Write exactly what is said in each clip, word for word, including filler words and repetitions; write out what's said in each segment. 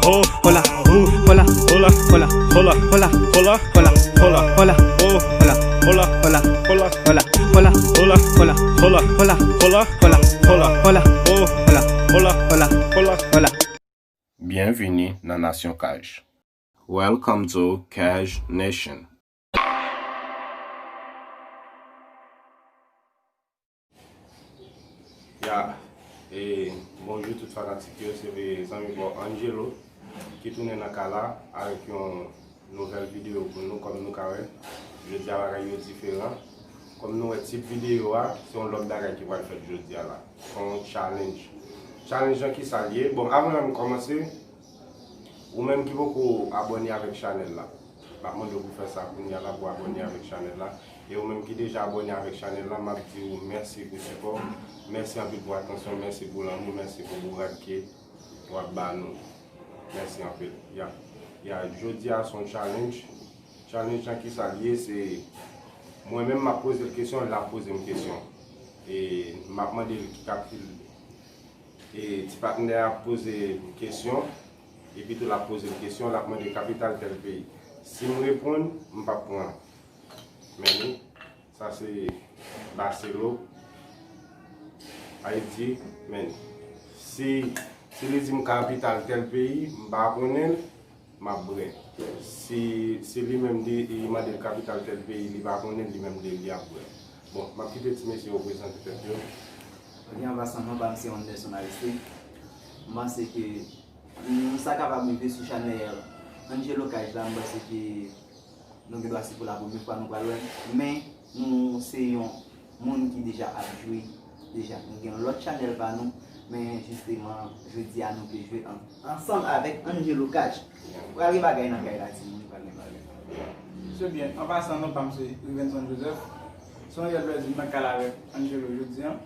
Oh, hola, oh, hola, hola, hola, hola, hola, hola, hola, hola, hola, oh, hola, hola, hola, hola, hola, hola, hola, hola, hola, hola, hola, hola, hola, hola, hola, oh, hola, hola, hola, hola, hola. Byenvini nan Nasyon Kaj. Welcome to Kaj Nation. Ya, e, bonjou tout fanatik yo, se zanmi pa w Angelo ki tounen nan kay la avèk yon nouvèl videyo pou nou. Kòm nou ka wè, jodi a bagay yo diferan. Kòm nou wè tit videyo a, se yon lòt bagay ki pral fèt jodi a la. Se yon challenge. Challenge lan kisa l ye? Bon, avan menm m kòmanse, ou menm ki poko abòne avèk chanèl la, m ap mande w pou fè sa kounye a la, pou abòne avèk chanèl la. E ou menm ki deja abòne avèk chanèl la, m ap di w mèsi pou sipò w. Mèsi anpil pou atansyon, mèsi pou lanmou, mèsi pou bourad ke w ap ba nou. Mèsi anpil. Ya, ya, jodi a se yon challenge. Challenge lan kisa l ye? Se mwen menm m ap poze l kesyon, l ap poze m kesyon. E m ap mande l ki kalkil. E ti patnè a ap poze m kesyon, epi tou l ap poze m kesyon, l ap mande kapital tèl peyi. Si m reponn, m p ap pran. Men ni, sa se Baselo, Ayiti, men ni. Si, si li di m kapital tèl peyi, m pa konnen l, m ap bwè. Si, si li menm li, li mande l kapital tèl peyi, li pa konnen, li menm li, li ap bwè. Bon, m ap kite ti mesye yo prezante tèt yo. Ok, an pasan, non pa m se Anderson Aristide. M panse ke, mm, sa kapab rive sou chanèl Angelo Kaj la, m panse ke nou gen dwa se pou la premye fwa nou pral wè l. Men, nou se yon moun ki deja ap jwe deja. Nou gen yon lòt chanèl pa nou, men jisteman, jodi a nou te jwe an, ansanm avèk Angelo Cash. Pral gen bagay nan kay la, timoun, pral gen bagay. Se byen. An pasan, non pa m se Rivenson Joseph. Se yon reyèl plèzi m nan kay la avèk Angelo jodi a.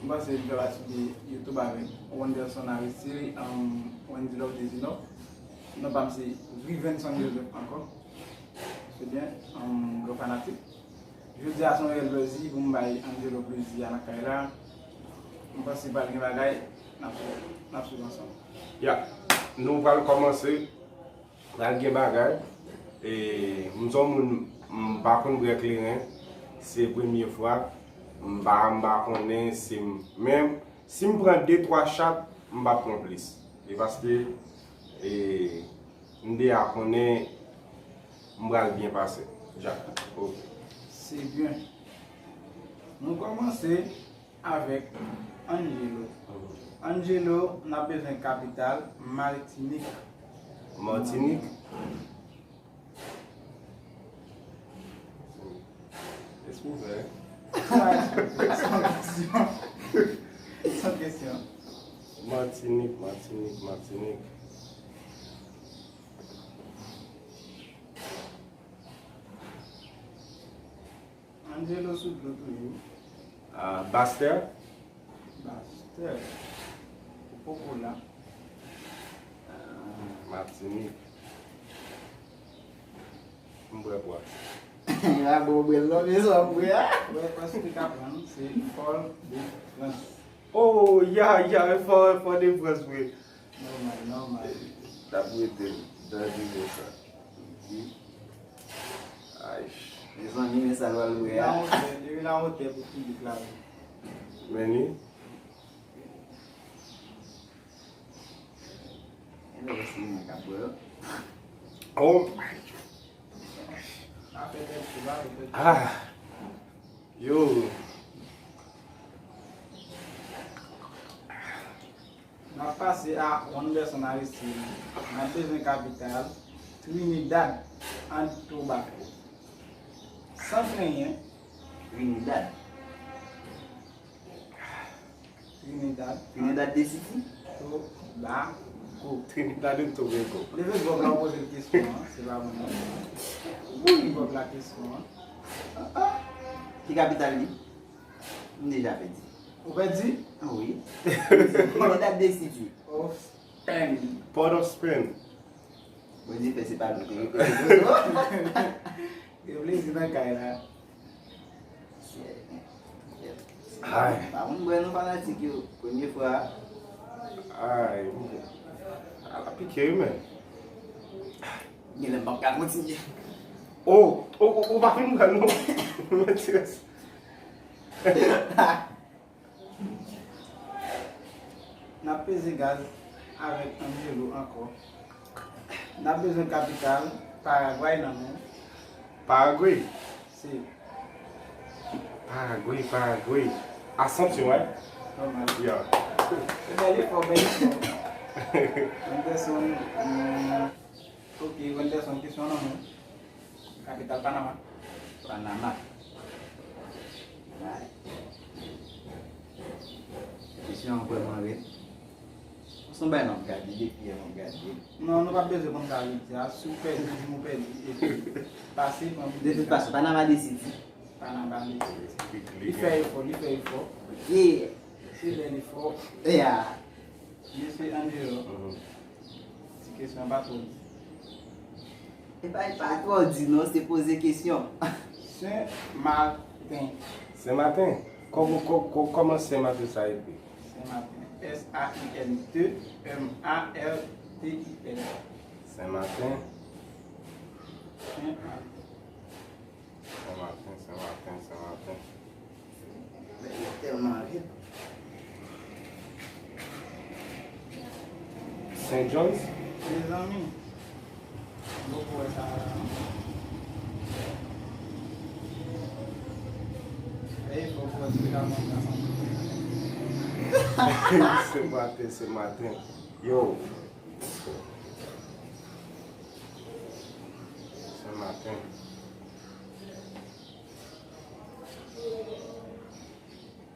M panse m fè pati de YouTube avèk Wenderson Aristide, um, Wendy Love Dezino. Non pa m se Rivenson Joseph ankò. Se byen, um, gwo fanatik. Jodi a se yon reyèl plèzi pou m bay Angelo plezi a nan kay la. M panse pral gen bagay, n ap, n ap swiv ansanm. Ya, nou pral kòmanse, pral gen bagay. E, m se yon moun, m pa konn bwè kleren, se premye fwa. M pa, m pa konnen si m, men si m pran de twa chat, m p ap pran plis. E paske, e, m deja konnen m pral byen pase. Dja. Ok. Se byen. Nou kòmanse avèk Angelo. Angelo, n ap bezwen kapital Matinik. Matinik? Espri ouvè. San kesyon. San kesyon. Matinik, Matinik, Matinik. Angelo sou dlo toujou. Ah, Bastè? Bastè. Ou poko la. Ah, Matinik. M bwè pwa. A bon, bwè l non, men sa m bwè a. Bwè pwa, si te ka pran, se Fort de France. Oh, ya, ya, Fort, Fort de France, wi. Nòmal, nòmal. T ap rete l nan nivo sa. Ay. Mezanmi, men sa l pral bwè a. Li nan wotè, li nan wotè pou piblik la. Men ni. E lè se mwen k ap bwè. Oh my God. Ah. Yo. N ap pase a Wonderson Aristide. N ap bezwen kapital Trinidad and Tobago. San plenyen. Trinidad. Trinidad. Trinidad de City? Tobago. Trinidad and Tobago. Leve Bob la, ou poze l kesyon an, se pa mwen non. Wi. Bob la kesyon an. Ki kapital li? M deja pèdi. Ou pèdi? Ah wi. Trinidad de City. Of Spain. Port of Spain. Bondye fè se pa nou te repete. Gen plezi nan kay la. Ay. Pa moun bwè non fanatik yo. Premye fwa. Ay, m ala Pike wi, men. Genlè m p ap ka kontinye. Oh, oh, oh, ou pa fin pran non. Mwen ti rès. N ap peze gaz avèk Angelo ankò. N ap bezwen kapital Paragway nan men. Paragwe. Se Paragwe, Paragwe. Assumption, right? Nòmal. Yeah. Bèl efò, bèl efò. Wenderson, mm, ok, Wenderson, kesyon nan men. Kapital Panama. Panama. Alright. Kesyon an vrèman rèd. Se yon bagay m ap gade depi yè m ap gade. Non, nou pa bezwen konn sa li di a. Si w pèdi, di m ou pèdi. Epi, pase, pran De tout fason, Panama deside. Panama li. Li, Li fè efò, li fè efò. Yeah. Se bèl efò. Yeah. Mesye Angelo. Mhm. Ti kesyon pa twò di. E pa, e pa twò di non, se poze kesyon. Sen Maten. Sen Maten. Kò-, kò-, kò-, kòman Sen Maten sa ekri? Sen Maten. S A I N T M A R T I N. Sen Maten. Sen Maten. Sen Maten, Sen Maten, Sen Maten. Yo tèlman red. Sen John's? Mezanmi. Bon pou wè sa la. Ey, fò pou wè si la mwen sa. Sen Maten, Sen Maten. Yo. Sen Maten.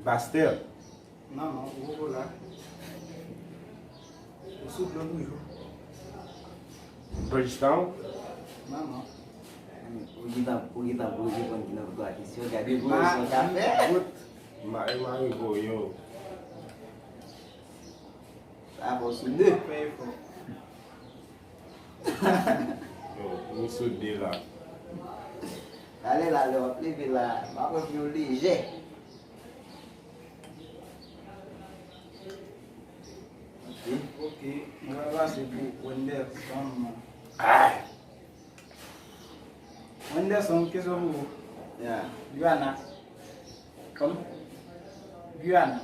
Bastè. Non, non, ou poko la. Ou sou dlo toujou. Bridgetown. Non, non. Ou gentan, ou gentan pou reponn ki nan twa kesyon. Gade pou yo sa ka fè. Gout. Ma, e Marigo, yo. Sa fò sou de. Fè efò. Yo, nou sou de la. Talè la, lè w ap leve la, m ap wè pou yo lejè. Ok. Ok, nou va pase pou Wenderson. Ah! Wenderson, kesyon pou ou. Yeah. Guyana. Kòman? Guyana.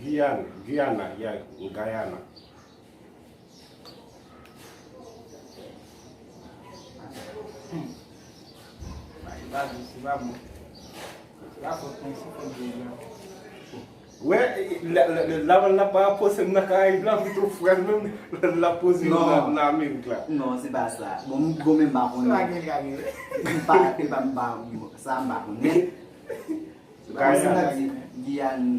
Guyana, Guyana, yeah, Guyana. Bagay pa di, se pa bon. Se pa fòt mwen, se fòt Bondye. Wè, la, la, la, la, la pa poze m nan Karayib la, pito frè l menm, la poze yo nan, nan Amerik la. Non, se pa sa. Bon, m gwo men m pa Se pa konnen. gen, li ka gen. M pa, e pa, m pa, sa m pa konnen. Se pa sa m ap di. Giyàn.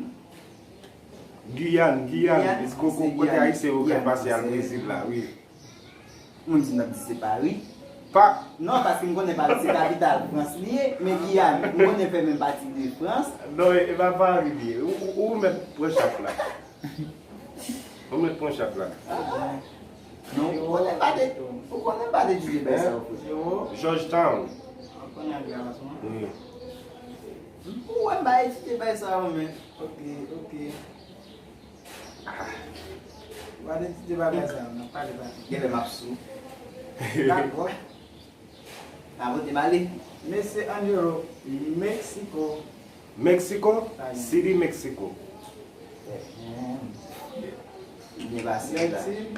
Giyàn, Giyàn, Giyàn, is koko se kote Giyàn. Ayisyen yo fè Giyàn, pase al se Brezil la, wi. Moun di n ap di se Pari. Pa, Non, paske m konnen Pari se kapital Frans li ye, men Giyàn, m konnen fè menm pati de Frans. Non, e, e pa Pari li ye. Ou, ou, ou mèt pran chat la. Ou mèt pran chat la. Non, ou konnen pa de, ou konnen pa de etidye bay sa yo, frè. Zero. Georgetown. An konnen agravasyon. Wi. Ou wè m pa etidye bay sa yo, men. Ok, ok. Ou pa de etidye bagay sa, nan pale pa. Genlè m ap sou. Dakò. A vote m ale. Mesye Angelo, Meksiko. Meksiko, Ayi. City Meksiko. Byen pase la. Meksik.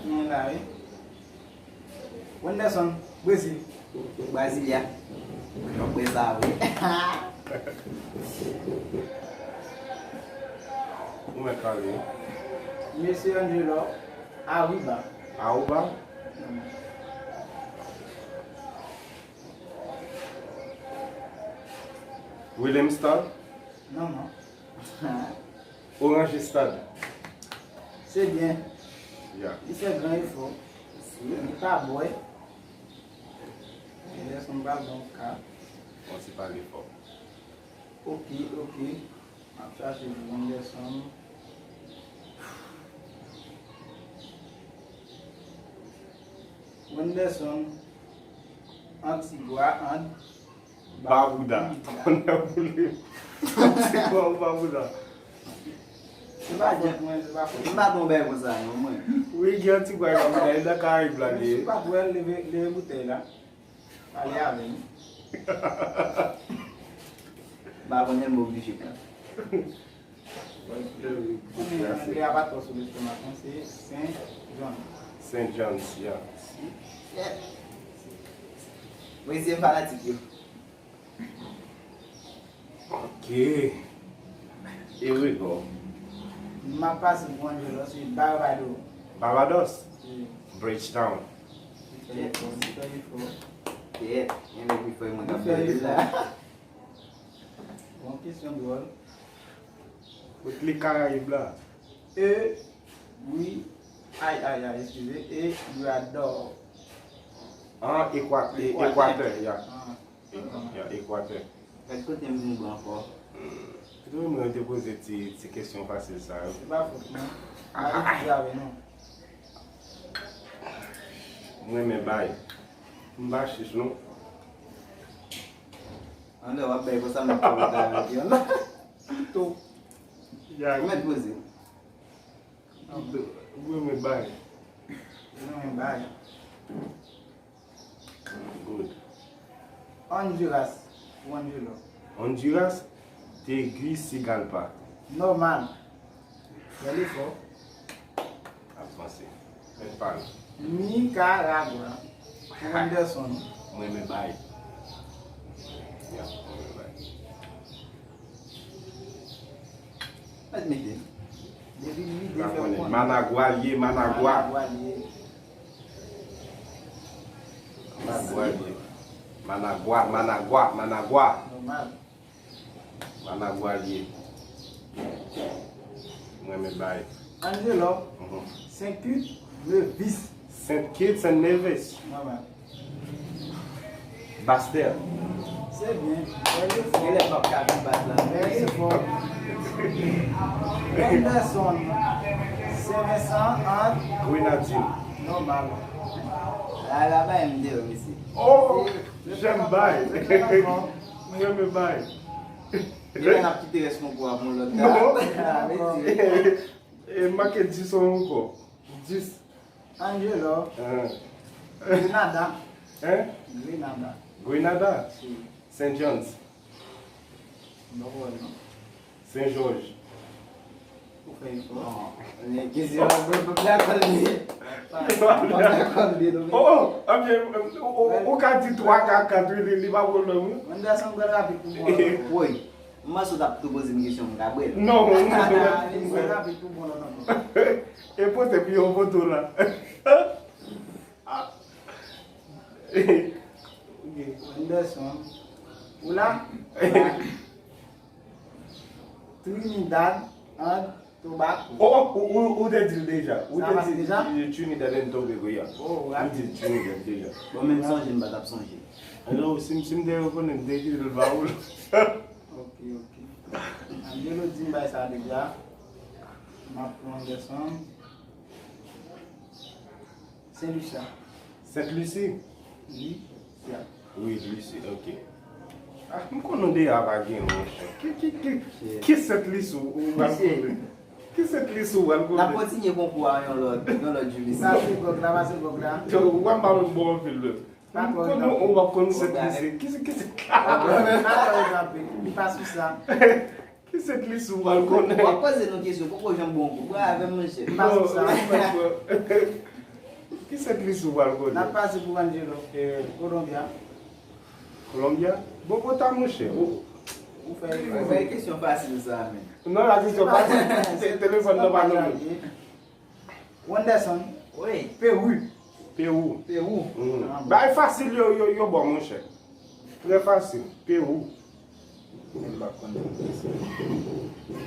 Mwen la, wi. Wenderson, Brezil. Brasilia. Mwen kwè sa, wi. Ou mèt pale. Mesye Angelo, Aruba. Aruba. Willemstad. Non, non. Oranjestad. Se byen. Ya. Li fè gran efò. Li pa bwè. Wenderson ba l bon ka. Bon, se pa lefò. Ok, ok. M ap chache pou Wenderson. Wenderson, Antigua and Barbuda. Kònè boule. Antigua ou Barbuda. Se pa fòt mwen, se pa fòt mwen. M pa t wè yon bagay konsa non, mwen. Wi, gen yon ti bway konsa, e nan Karayib la li ye. Si w pa t wè l, leve, leve boutèy la. Pale avè m. M pa konnen, m oblije pran. Anglè a pa twò sou lestomak non, se Saint John's. Saint John's, yeah. Mwen se fanatik yo. Ok. Here we go. M ap pase pou Angelo, se Barbados. Barbados? Wi. Bridgetown. Kèt, kèt, yon nèg pi fò mwen k ap pale la. Bon, kesyon dwòl. Kot li Karayib la? E, wi, ay, ay, ay, eskize, Ecuador. An Ekwa-, e, Ekwatè, ya. Ah. E, ya, Ekwatè. Gad kote m vin bon ankò. Kite mwen te poze ti, ti kesyon fasil sa yo. Se pa fòt mwen. M pa reflechi avè nou. M renmen bay. M pa chich non. Anlè w ap bay konsa, m ap fè w ta avèk yo. Pito. Ou mèt poze. Pito. Ou renmen bay. Ou renmen bay. Good. Honduras ou Angelo? Honduras, Tegucigalpa. Nòmal. Bèl efò. Ap panse. Mèt pale. Nicaragua. Pou Anderson. Mwen renmen bay. Ya, mwen renmen bay. Mèt mete. Depi lide fè w konnen. Managwa l ye, Managwa. Managwa l ye. Managwa l ye. Managwa, Managwa, Managwa. Nòmal. Managwa l ye. Mwen renmen bay. Angelo, mhm. Saint Kitts, Nevis. Saint Kitts and Nevis. Nòmal. Bastè. Se byen. Bèl efò. Genlè m p ap ka vin bat la. Bèl efò. Anderson, Sen Vensan ak Grenadin. Nòmal. La, la, bay m deyò, mesye. Oh, j'aime bay. M renmen bay. Genlè n ap kite rès konkou a pou yon lòt. Non. Ah, mesye. E, make dis ankò. Dis. Angelo. Ah. Grenada. Hein? Grenada. Grenada? Si. Saint John's. M pa wè non. Saint George. Ou fè efò. Non. Men kesyon an, mwen pa dakò li. Mwen pa dakò li non. Oh, oh, ok, ou, ou, ou ka di twa, ka kat, wi, li, li pa pwoblèm, wi. Anderson pral rapid pou mwen. Woy. M panse w t ap tou poze m kesyon, m ka bwè l. Non, non, non. Li se rapid pou bon lòt ankò. E pote pi yon foto la. Ah. Ok. Anderson. Ou la? Trinidad and Tobago. Oh, oh, ou, ou, ou te di l deja. Ou te di Trinidad and Tobago, ya. Oh, ou di Trinidad deja. Bon, men m sonje, m pa t ap sonje. Alò, si m, si m te rekonnen, m te kite l ba ou. Ok, ok. Angelo di m bay sa deja. M ap pran Anderson. Saint Lucia. Sainte Lucie? Lucia. Wi, Lucie, ok. Ah, m konnen deja pa gen, monchè. Ki, ki, ki, ki Sainte Lucie ou, ou pral konnen? Ki Sainte Lucie ou pral konnen? N ap kontinye konkou a yon lòt, yon lòt jou, mesye. Pase gòg la, pase gòg la. Yo, ou pa m pa menm bon anpil, lè. M konnen ou p ap konn Sainte Lucie. Ki, ki, ki, pa konn, pa konn, li pa sou sa. Ki Sainte Lucie ou pral konnen? W ap poze nou kesyon, poko janm bon kou. Bwè avè m, monchè. M pa sou sa. Ki Sainte Lucie ou pral konnen? N ap pase pou Angelo. Eh. Colombia. Colombia? Bogota, monchè. Ou, ou fè, ou fè kesyon fasil sa, men. Non, la kesyon fasil. Te-, telefòn nan pa nan men. Wanderson. Wi. Peru. Peru. Peru. Mhm. Ah, bon. Bagay fasil yo, yo, yo bon, monchè. Trè fasil. Peru. Mwen pa konn.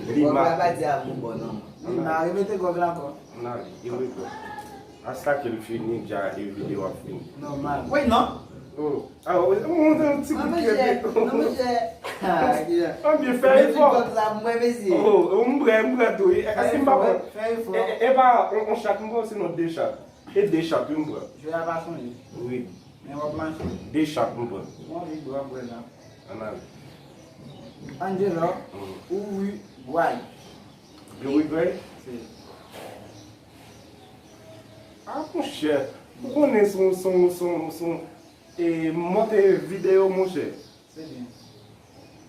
Lima. Bon, pa di a bon, bon, non. Lima, repete gòg la ankò. N ale, here we go. Asta ke l fini, dja e videyo ap fini. Nòmal. Wi, non? Oh. Ah, wi, mwen, mwen, ti kout pye. Non, monchè. Ah, yeah. Anbyen, fè efò. Mwen, mwen, mwen, mwen. Oh, m prè, m prè tou. E, èske m pa pran? Fè efò. E, e, e pa on, on chat m pran, sinon de chat. E de chat, wi, m pran. Jwe a pa sonje. Wi. Men w ap mache. De chat, m pran. Bon, li dwa bwè la. Ann ale. Angelo, mhm. Uruguay. Yo regrè? Se. Ah, monchè, ou konnen son, son, son, son, e, monte videyo, monchè. Se byen.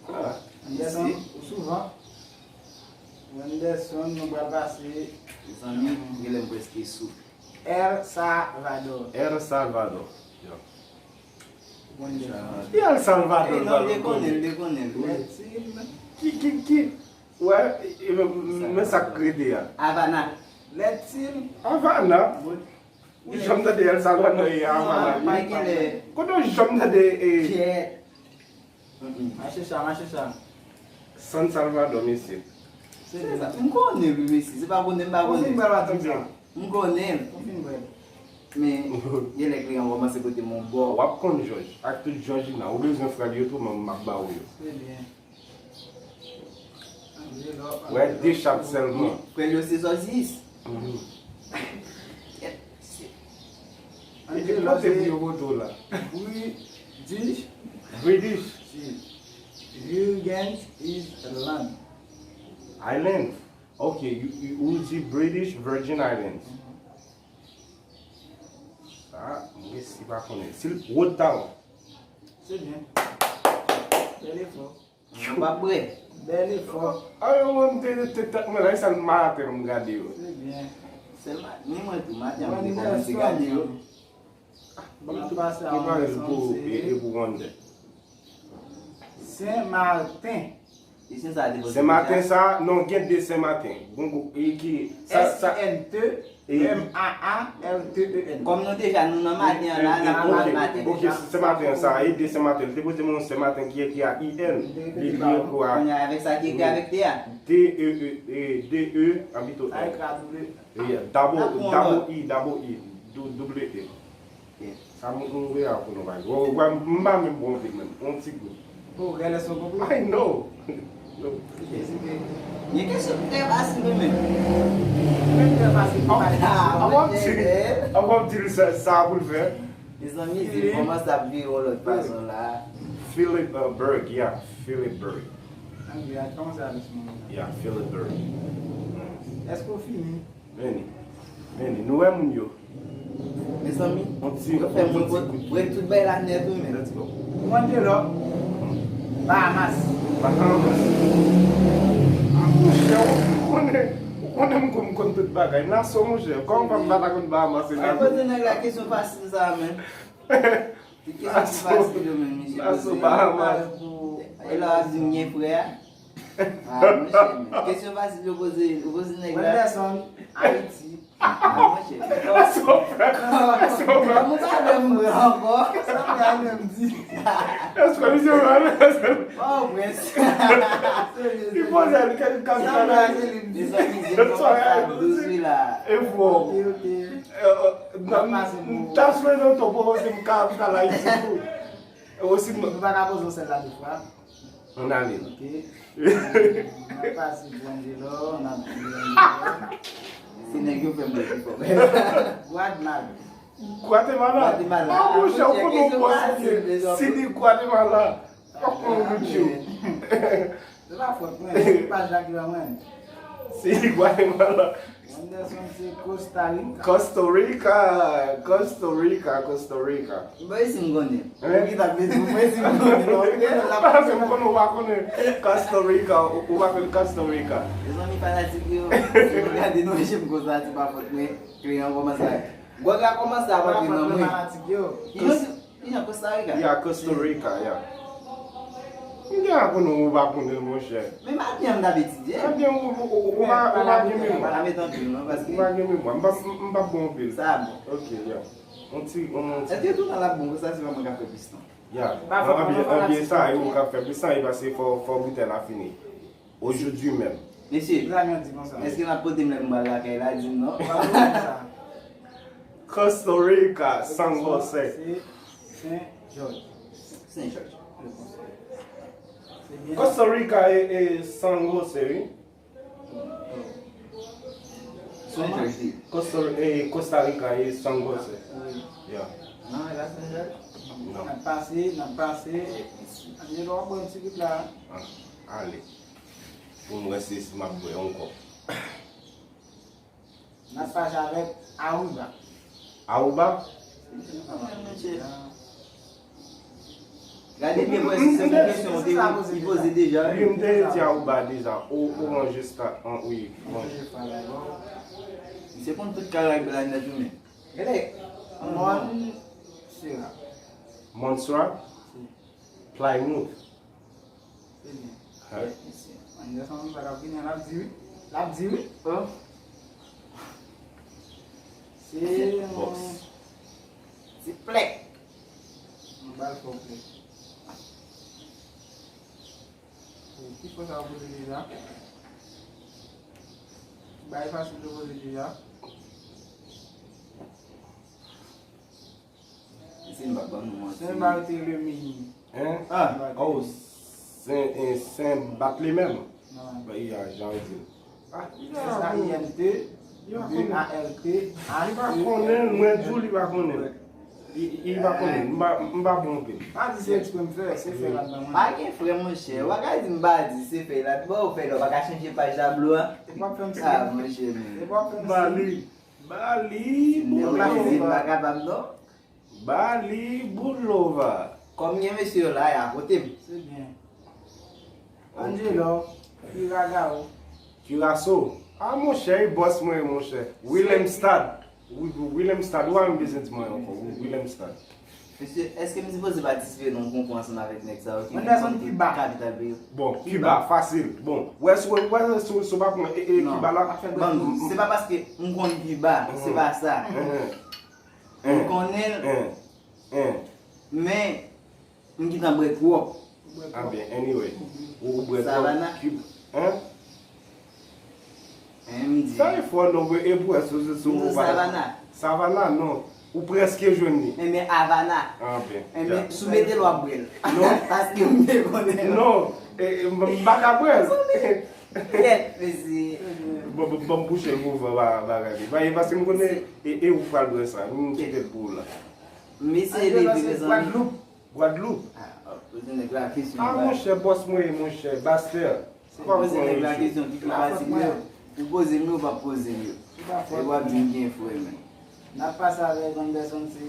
Ah, Anderson, isi. Ou souvan. Anderson, nou pral pase. Mezanmi, genlè m prèske sou. El Salvador. El Salvador. Yo. Anderson. Ki El Salvador? Eh, non, m te konnen, m te konnen. Ki, ki, ki? Wè, e, e, men, men sa k rete a. Havana. Havana? Ou janm tande El Salvador e Havana? Kote ou janm tande, e, Mache sa, mache sa. San Salvador, mesye. Se sa. M konnen, wi, mesye. Se pa konnen, m pa konnen. M konnen. Men, genlè kliyan kòmanse pote m yon bò. W ap konn Jòj. Ak tout Jòjina. Ou bezwen frè l yo tou, men m ap ba ou yo. Se byen. Wè, de chat sèlman. Frè l yo se sòsis. Mhm. Angelo, kote pou yo vote w la? British. British. Virgin Island. Island. Ok, you, you, ou di British Virgin Islands. Sa, mwen si pa konnen. Si l, Woodtown. Se byen. Bèl efò. Mwen pa bwè. Bèl efò. Ay, mwen te, te, tèt mwen la, e sèl maten m gade yo. Se byen. Sèl maten, ni mwen tou, maten m te kòmanse gade yo. Bon, ki pale pou, e, e pou Wonder. Sen Maten. Sen Maten sa, non, gen de Sen Maten. Gon, gon, e ki, sa, sa, S E N T. M A A R T E N. Kòm nou deja, nou nan maten an la, n ap pale maten deja. Ok, Sen Maten an sa, e de Sen Maten. Li te poze mwen yon Sen Maten ki ekri a I N. Li ekri ankò a. Kounye a, avèk sa ki ekri avèk T a. D E E, e, D E, an pito N. Sa ekri a W. Yeah, double, double E, double E. Sa moun, moun wè a pou nou bay. Wè, wè, m pa menm bon anpil menm. Yon ti gout. Oh, gade son konplo. I know. Jezi Kris. Gen kesyon trè fasil wi menm. Trè fasil. An w ap di, an w ap di l sa, sa pou l fè. Mezanmi, vi l kòmanse ap vire yon lòt fason la. Philipsburg, yeah, Philipsburg. Ann vire, kòmanse avèk se moun nan. Yeah, Philipsburg. Èske w fini? Vini. Vini. Nou wè moun yo. Mezanmi, yo fè mwen wè tout bay la nèt wi men. Let's go. Ou mande lò. Bahamas. Bahamas. Ah, monchè, ou konnen, ou konnen m konn, konn tout bagay. Naso, monchè. Kòman m pa ta konn Bahamas, se la. Poze nèg la kesyon fasil sa, men. Kesyon ki fasil yo menm, mesye, poze. Bahamas. E la w ap di m gen frè a? Ah, monchè, men. Kesyon fasil yo poze, yo poze nèg la. Wenderson, Ayiti. Ah, monchè. Kòman w pa menm wè ankò? Sa m ka menm di. Èske misye wè? Oh, prens. Li poze l kèk kòm sa la. Mezanmi, se kòm sa douz wi la. E fò. Ok, ok. M ta swete w tou pou osi m ka, m ka la isi tou. E osi m. Nou pa ka poze w sèl la de fwa. Ann ale. Ok. N ap pase pou Angelo, n ap di Angelo. Se nèg yo fè m pi fò. Gwadmag. Gwatemala? Gwatemala. Ah, monchè, ou konn yon bòs ki di Guatemala. Fòk mwen reach you. Se pa fòt mwen, se paj la ki ba mwen. Se Guatemala. Anderson se Costa Rica. Costa Rica, Costa Rica, Costa Rica. Mwen isi m konnen. Hein? Ou ki t ap mete mwen isi m konnen, non? Paske m konnen ou pa konnen Costa Rica, ou, ou pa konnen Costa Rica. Mezanmi fanatik yo, si nou gade nou je m konsa, se pa fòt mwen, kliyan kòmanse. Gwòg la kòmanse ap antre nan mwen. Fanatik yo. Kijan, kijan Costa Rica? Yeah, Costa Rica, yeah. M gen a konnen ou pa konnen l, monchè. Men maten an m t ap etidye. Ebyen, ou, ou, ou, ou pa, ou pa gen memwa. Pa met anpil, non, paske. Ou pa gen memwa. M pa, m, m pa bon anpil. Sa bon. Ok, yeah. On ti, on, on ti. Èske tout tan l ap bon konsa, se pa mwen k ap fè plis tan? Yeah. Anbyen, anbyen sa, e ou k ap fè plis tan, e paske fò, fò boutèy la fini. Aujourd'hui même. Mesye, èske n ap pote m lè m pral lakay la? Di m non. Costa Rica, San José. Sen Jòj. Sen Jòj. Costa Rica e, e San José, wi. Sen Jòj, wi. Costa, e Costa Rica e San José. Wi. Yeah. Non, e pa Sen Jòj. Non. N ap pase, n ap pase. Angelo, w ap pran ti gout la. Ah, ale. Pou m wè si, si m ap bwè ankò. N ap pase avèk Aruba. Aruba? Gade byen pou wè si se yon kesyon ou te li poze deja. Wi, m te di Aruba deja. O, orange sta an wi. Manje fwa la bon. Misye konn tout Karayib la nèt wi men. Gade. Montserrat. Montserrat? Plymouth. Se byen. Anderson sa k ap vini an l ap di wi. L ap di wi. Se yon ti plèk. Yon bal fò plèk. Ki fò sa w poze deja? Bay fasil yo poze deja. Isi m pa ban nou manti. Sen Barthelemy. Hein? Ah. Oh, Sen, eh, Sen Batlemenm. Non. Ba, iya, jan w di l. Ah, S A I N T, B A L T, H E. Li pa konnen l, mwen di w li pa konnen l. Li pa konnen l, m pa bon anpil. Pa di se eksprè m fè, se fè l ap ban mwen. Pa gen frè monchè, w pa ka di m pa di se fè l ap ban ou fè l, ou pa ka chanje paj tablo a. E p ap fè m siy. Ah, monchè, men. E p ap fè m siy. Bali. Bali, boulo. M pa kapab non. Bali, boulova. Kòm gen mesye yo la, y a kote m. Se byen. Angelo, Kiragao. Kiraso. Ah, monchè, e bòs mwen, monchè. Willemstad. Willemstad, ou pa menm bezwen di mwen ankò. Willemstad. Mesye, èske m sipoze patisipe nan yon konkou ansanm avèk nèg sa yo ki vin konn tout kapital peyi yo? Bon, Kiba, fasil. Bon, wè si w pa pran Kiba la. Ban m, se pa paske m konn Kiba, se pa sa. M konnen l, men m gentan bwè twòp. Ah ben, anyway. Ou bwè twòp. Savana. Hein? Sa e fò non bro, e pou wè sou sou sou ou pa. Savana. Savana non. Ou prèske jwenn li. Enben Avana. Ah ben. Enben si w mete l w ap bwè l. Non. Paske m te konnen l. Non. M pa ka bwè l. Kèt mesye. Bon, bon, bon, bouche l pou van bagay li. Paske m konnen e ou pral bwè sa. M kite l pou ou la. Mesye leve mezanmi. Gwadloup. Ah, poze nèg la kesyon. Ah, monchè, bòs mwen ye, monchè. Bastè. Se poze nèg la kesyon ki pi fasil yo. Ou poze m yo, ou pa poze m yo. E w ap di m gen frè men. N ap pase avèk Anderson se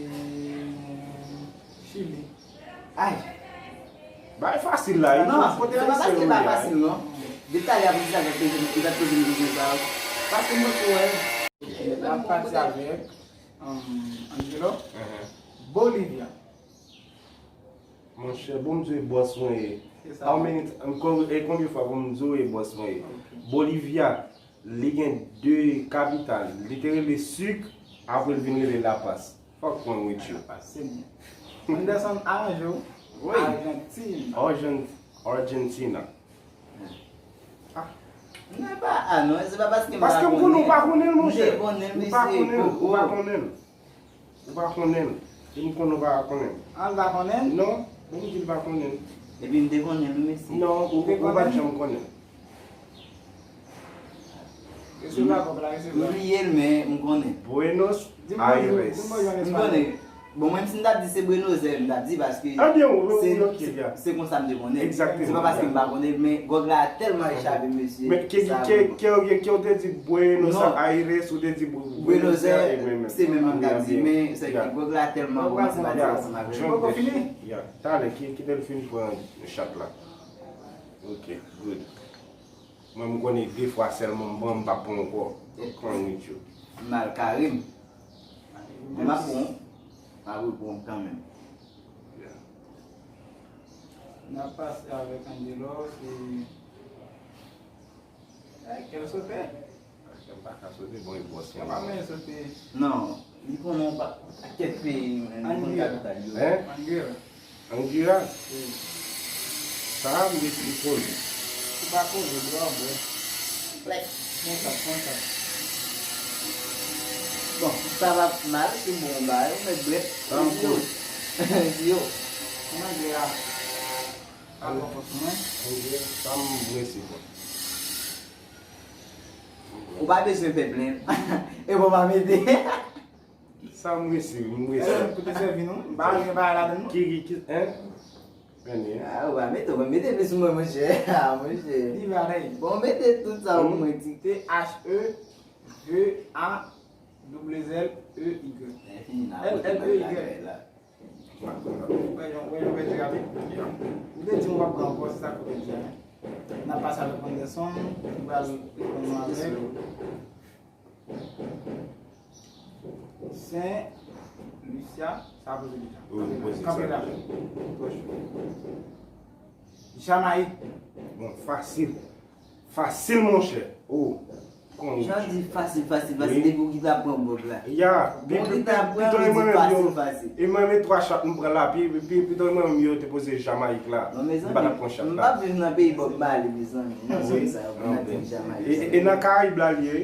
Chili. Ay! Bay fasil la, e kote ayisyen yo ye a? Non, se pa paske l pa fasil non. Depi talè a pou di sa, li t ap poze m kesyon sa yo. Paske m poko wè l. N ap pati avèk Angelo. Bolivia. Monchè, bon m di w e bòs mwen ye. How many, e konbyen fwa pou m di w e bòs mwen ye? Bolivia, li gen de kapital. Li te rele Sik, apre l vin rele La Paz. Fuck wrong with you? Anderson aranje w. Arjantin. Argentina. Mwen pa a non, se pa paske m pa konnen. Paske m konnen ou pa konnen l, monchè. Ou pa konnen l, ou pa konnen l. Ou pa konnen l. E m konnen ou pa konnen l. An l pa konnen l? Non, bon m di l pa konnen l. Epi m te konnen l wi mesye. Non, ou ou pa t janm konnen l. Rese la kòb la, rese la. M bliye l men m konnen. Buenos Aires. M konnen. Bon, menm si m t ap di se Bwenozè, m t ap di paske se konsa m te konnen. Se pa paske m pa konnen l, men gwòg la tèlman echape m, mesye. Men ke, ke, ke, ke w te di Buenos Aires, ou te di Bwenozè, se menm m t ap di, men se ke gwòg la tèlman bon, m te pati ansanm avè l. Poko fini? Ya, talè, kite l fin pran chat la. Ok, good. Mwen m konnen de fwa sèlman m pran, m p ap pran ankò. Pran nit yo. M al kare m. Men m ap pran w. M ap repran w kanmenm. N ap pase avèk Angelo, se. Ay, kèl sote. Kè m pa ka sote, bon, e bòs mwen. Kè pa menm sote. Non, li konnen w pa. Kèk peyi, men, li konn kapital yo. Hein? Anguilla. Anguilla? Wi. Sa a, m ret li koze. Ou pa koze, dwa w bwè. Plèk. Konsa, konsa. Bon, sa va mal, si m bon ba yo, mèt bwè. Sa m koze. Yo. Anguilla. Anguilla, sa m resi bon. Ou pa bezwen fè plenn. E bon pa mete. Sa m resi, m resi. Èske m koute sèvi nou? M pa renmen bagay ladan non. Ki, ki, ki, hein? Meni. Ah, ou pa mete, ou pa mete plis mwen, monchè. Ah, monchè. Li parèy. Bon, mete tout sa pou mwen, ti. T H E V A double L E Y. L L E Y. Wè, yon, wè, yon pèdi rapid. Ou te di w p ap pran ankò, se sa k ou te di a, men. N ap pase avèk Anderson, ki pral reponn nou avèk Saint Lucia, sa poze deja. Wi, poze sa. Kanpe la. Jamayik. Bon, fasil. Fasil, monchè. Oh. Jan di fasil, fasil, fasil, depi w ki ta pran bòb la. Ya, pi, pi, pi, pito e mwen menm yo. E mwen menm twa chat m pran la, pi, pi, pito e mwen menm yo te poze Jamayik la. Non, mezanmi, m pa t ap pran chat la. M p ap viv nan peyi Bob Marley, mezanmi. Non, se sa, yo pou nan tèt Jamayik. E, e, e nan Karayib la l ye.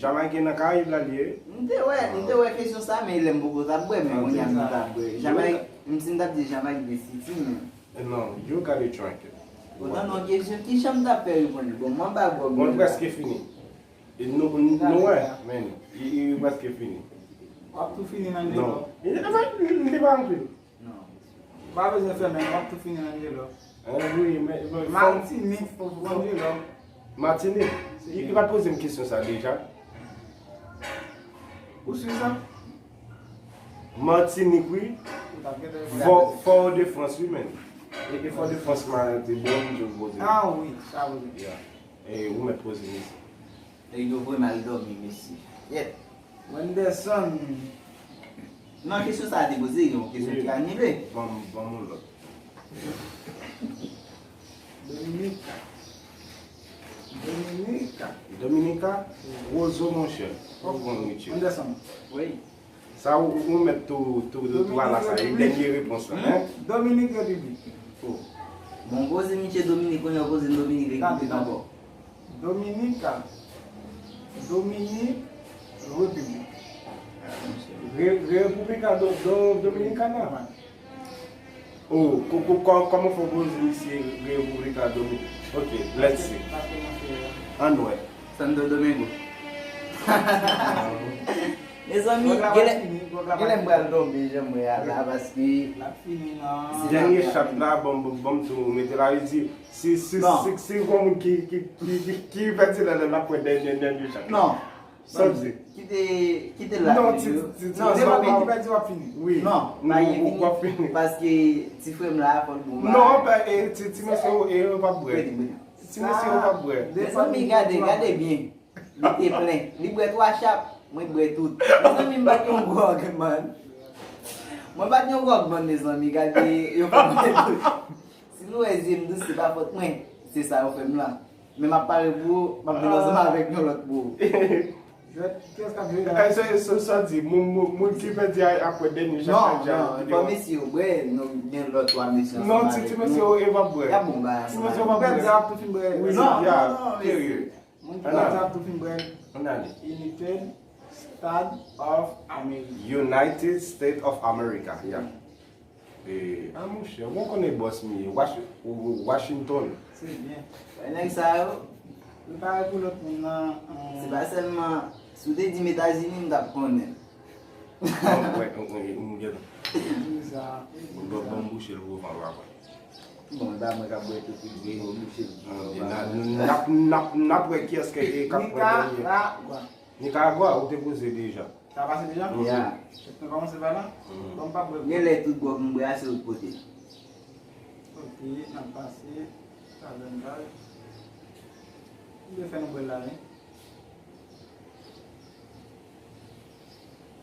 Jamayik e nan Karayib la l ye. M te wè, m te wè kesyon sa, men lè m poko t ap bwè, men kounye a m ta bwè. Jamayik, m si m t ap di Jamayik de City, men. Non, you got it drunk. Potan non kesyon, ki jan m t ap fè reponn li? Bon, mwen pa bwè. Bon, l prèske fini. E nou, nou wè, men, li, li prèske fini. W ap tou fini nan dlo. Non. Li, li, li pa anpil. Non. Pa bezwen fè men, w ap tou fini nan dlo. Ah, wi, men, men, Matinik, w ap tou fini nan dlo. Matinik? Li, li pa t poze m kesyon sa deja. Ou swi sa? Matinik, wi. Ou t ap gentan reponn. Fò, Fò de Frans, wi, men. E, e Fò de Frans, man, te bon, m te poze. Ah, wi, sa vre. Ya. E ou mèt poze m isi. Nèg yo voye m al dòmi, mesye. Yèt. Wenderson. Non, kesyon sa a te poze, yon kesyon ki anile. Ban m, ban m yon lòt. Dominika. Dominika. Dominika? Wozo, monchè. Fòk ou konn Richie. Wenderson. Wi. Sa ou, ou mèt tou, tou, tou, tou ala sa, e dènye repons la, hein? Dominik Repiblik. Oh. Bon, poze misye Dominik, kounye a poze m Dominik Repiblik ankò. Dominika. Dominik Repiblik. Re-, República do, do, Dominicana. Oh, ko-, ko-, kò-, kòman fò poze misye República Dominicana? Ok, let's see. Ann wè. Santo Domingo. Mezanmi, genlè, genlè m pral tonbe jan m wè a la, paske dènye chat la, bon, bon, bon, tou mete la, li di, si, si, si, si yon moun ki, ki, ki, ki, ki pèdi la, la, l ap pran dènye, dènye chat la. Non. Sa w di? Kite, kite la. Non, ti, ti, ti, non, se pa mwen ki pèdi, w ap fini. Wi. Non, pa gen fini, paske ti frè m la, fò l bon bagay. Non, pa, e, ti, ti mesye yo, e, yo p ap bwè. Ti mesye yo p ap bwè. Mezanmi, gade, gade byen. Li te plen. Li bwè twa chap, mwen bwè tout. Mezanmi, m bat yon gwòg, man. Mwen bat yon gwòg, man, mezanmi, gade, yo pa bwè tout. Si nou wè zye m dous, se pa fòt mwen. Se sa yo fè m la. Men m ap pare pou ou, m ap vin ansanm avèk yon lòt pou ou. Jwèt, kiyès k ap jwe la? Eh, se, se sa di, moun, moun, moun ki pèdi a, apre dènye chat la, non, non, fò mesye yo bwè, nou gen lòt twa mesye ansanm avèk nou. Non, ti, ti mesye yo, e p ap bwè. Y ap bon bagay. Ti mesye yo p ap bwè. Pèdi a ap tou fin bwè. Wi, non, non, non, mesye. Moun ki pèdi a ap tou fin bwè. Ann ale. United States of America. United States of America, yeah. E, a monchè, ou konnen bòs m ye, Wash-, Washington. Se byen. Wè nèg sa yo. Prepare pou lòt moun nan. Se pa sèlman, si w te di m Etazini, m t ap konnen. Wè, wè, wè, m gen. Ban m bouche l pou van w apre. Bon, e pa mwen k ap bwè tout li, bouche l. N ap, n ap, n ap wè kiyès k ap pran dènye. Nikaragwa. Nikaragwa, ou te poze deja. Sa pase deja? Ya. Èske nou kòmanse pa la? Bon, m pa bwè. Genlè tout gwòg m bwè a se ou k pote. Ok, n ap pase. Sa jwenn baz. M te fè nou bwè la, wi.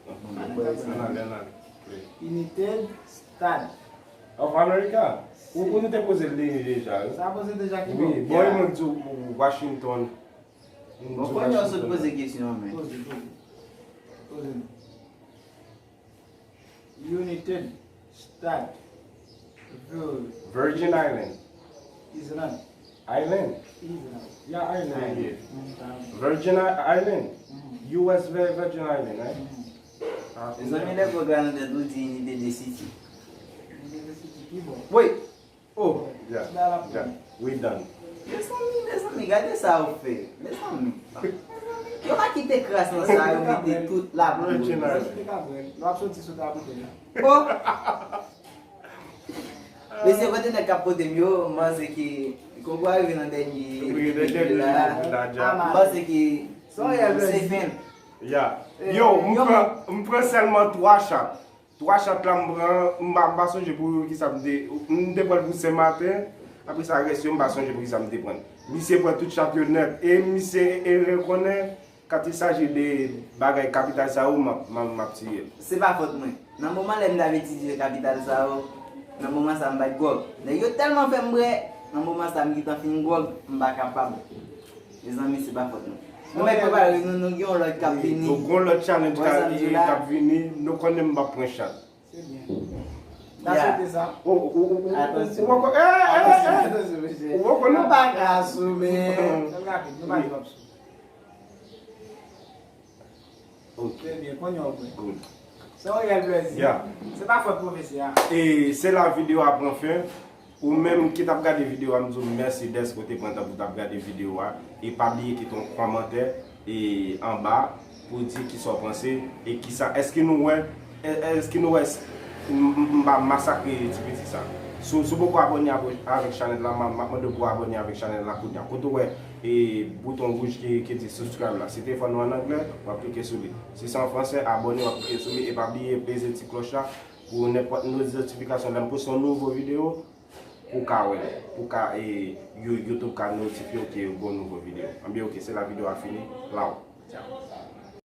Ann ale, ann ale. United States of America. Ou, ou nou te poze l deja, wi. Sa poze deja ki bò? Wi, bon, e mwen k di w Washington. Bon, kounye a w sot poze kesyon an, men. Poze, poze. Poze nou. United States. Vir-, Virgin Island. Island. Island? Island. Yeah, island, yeah. Mm, island. Virgin I-, Island. Mm. U S Vir-, Virgin Island, right? Mm. Ah, mezanmi, lè gwòg la nan tèt ou di Unité de City. Unité de City ki bò? Wait! Oh, yeah, yeah, we done. Mezanmi, mezanmi, gade sa yo fè. Mezanmi. Yo pa kite kras nan sa, yo mete tout la pou yo. Mezanmi, te ka bwè. Yo ap soti sou tabou la. Oh! Mesye, kote nèg k ap pote m yo, m panse ke kòb yo rive nan dènye minit la. M panse ke se fen. Ya. Yo, m pran, m pran sèlman twa chat. Twa chat la m pran, m pa, m pa sonje pou ki sa m te, m te pran l pou Sen Maten. Apre sa, rès yo, m pa sonje pou ki sa m te pran l. Misye pran tout chat yo nèt. E misye e rekonnen, quand il s'agit de bagay kapital sa yo, m ap, m ap, m ap tiye l. Se pa fòt mwen. Nan moman lè m t ap etidye kapital sa yo, nan moman sa m pa t gwòg. Nèg yo tèlman fè m bwè, nan moman sa m gentan fin gwòg, m pa kapab. Mezanmi, se pa fòt nou. Nou mèt prepare nou, nou gen yon lòt k ap vini. Nou gen yon lòt challenge k ap vini, nou konnen m p ap pran chat. Se byen. N a swete sa. Ou poko, eh, eh, eh, ou poko non? Pa ka asoume. Fè l rapid, nou pa di w ap sou. Ok. Se byen, konnen w bwè. Good. Se yon reyèl plezi. Yeah. Se pa fòt pwofesè a. E se la videyo a pran fen. Ou menm ki t ap gade videyo a, m di w mèsi dèske w te pran tan pou w t ap gade videyo a. E pa bliye kite yon kòmantè e anba pou w di kisa w panse e kisa, èske nou wè, è- èske nou wè s- m- m- m pa masakre ti piti sa. Si w si w poko abòne avè- avèk chanèl la, m ap m ap mande w pou w abòne avèk chanèl la kounye a. Kote w wè e bouton wouj ki ki di subscribe la. Si telefòn ou an anglè, w ap klike sou li. Si se an fransè, abòne, w ap klike sou li. E pa bliye peze ti klòch la pou nenpòt notifikasyon lè m poste yon nouvo videyo, pou w ka wè l, pou w ka e, You- YouTube ka notifye w ke gen yon nouvo videyo. Anben ok, se la videyo a fini. Law.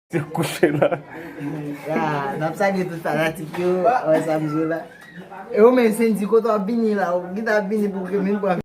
Te kouche la. Ya, n ap salye tout fanatik yo, wè sa m di w la. E ou menm Sendy, kote w ap vini la, ou gentan ap vini pou ke vin pran